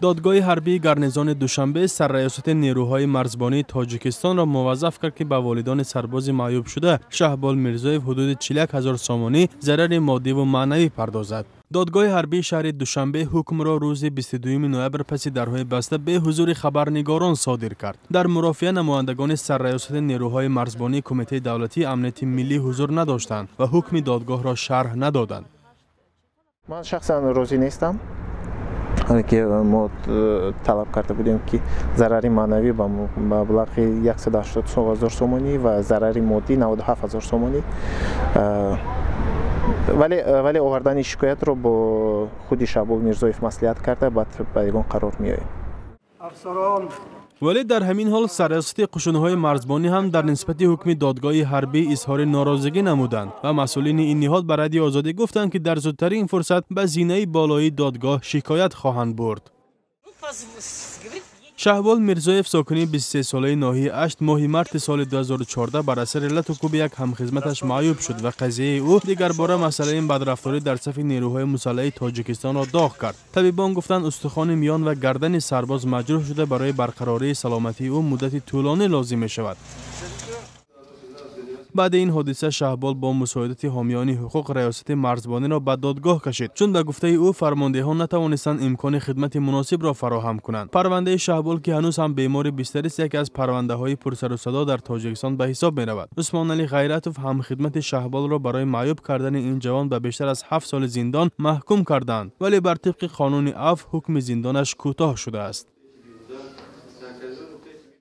Додгоҳи ҳарбии гарнизони Душанбе сарраёсати нерӯҳои марзбонии Тоҷикистонро муваззаф кард, ки ба волидони сарбози маъюбшуда Шаҳбол Мирзоев ҳудуди 41 ҳазор сомонӣ зарари моддиву маънавӣ пардозад. Додгоҳи ҳарбии шаҳри Душанбе ҳукмро рӯзи 22 ноябр паси дарҳои баста бе ҳузури хабарнигорон содир кард. Дар мурофиа намояндагони сарраёсати нерӯҳои марзбонии Кумитаи давлатии амнияти миллӣ ҳузур надоштанд ва ҳукми додгоҳро шарҳ надоданд. Ман шахсан розӣ нестам, ки мо талаб карда будем, ки зарари маънавӣ ба маблағи 180 ҳазор сомонӣ ва зарари моддӣ 97 ҳазор сомонӣ, вале овардани шикоятро бо худи Шаҳбол Мирзоев маслиҳат карда, баъд ба ягон қарор меоем. Вале дар ҳамин ҳол сарраёсати қушунҳои марзбонӣ ҳам дар нисбати ҳукми додгоҳи ҳарбӣ изҳори норозигӣ намуданд ва масъулини ин ниҳод ба Радиои Озодӣ гуфтанд, ки дар зудтарин фурсат ба зинаи болоии додгоҳ шикоят хоҳанд бурд. Шаҳбол Мирзоев, сокини 23-солаи ноҳияи Ашт, моҳи марти соли 2014 бар асари лату кӯби як ҳамхизматаш маъюб шуд ва қазияи ӯ дигарбора масъалаи бадрафторӣ дар сафи нерӯҳои мусаллаҳи Тоҷикистонро доғ кард. Табибон гуфтанд, устухони миён ва гардани сарбоз маҷрӯҳ шуда, барои барқарории саломатии ӯ муддати тӯлонӣ лозим мешавад. Баъди ин ҳодиса Шаҳбол бо мусоидати ҳомиёни ҳуқуқ раёсати марзбониро ба додгоҳ кашид, чун ба гуфтаи ӯ фармондеҳон натавонистанд имкони хидмати муносибро фароҳам кунанд. Парвандаи Шаҳбол, ки ҳанӯз ҳам бемори бистарист, яке аз парвандаҳои пурсарусадо дар Тоҷикистон ба ҳисоб меравад. Усмоналӣ Ғайратов, ҳамхидмати Шаҳболро, барои маъюб кардани ин ҷавон ба бештар аз 7 соли зиндон маҳкум карданд, вале бар тибқи қонуни афв ҳукми зиндонаш кӯтоҳ шудааст.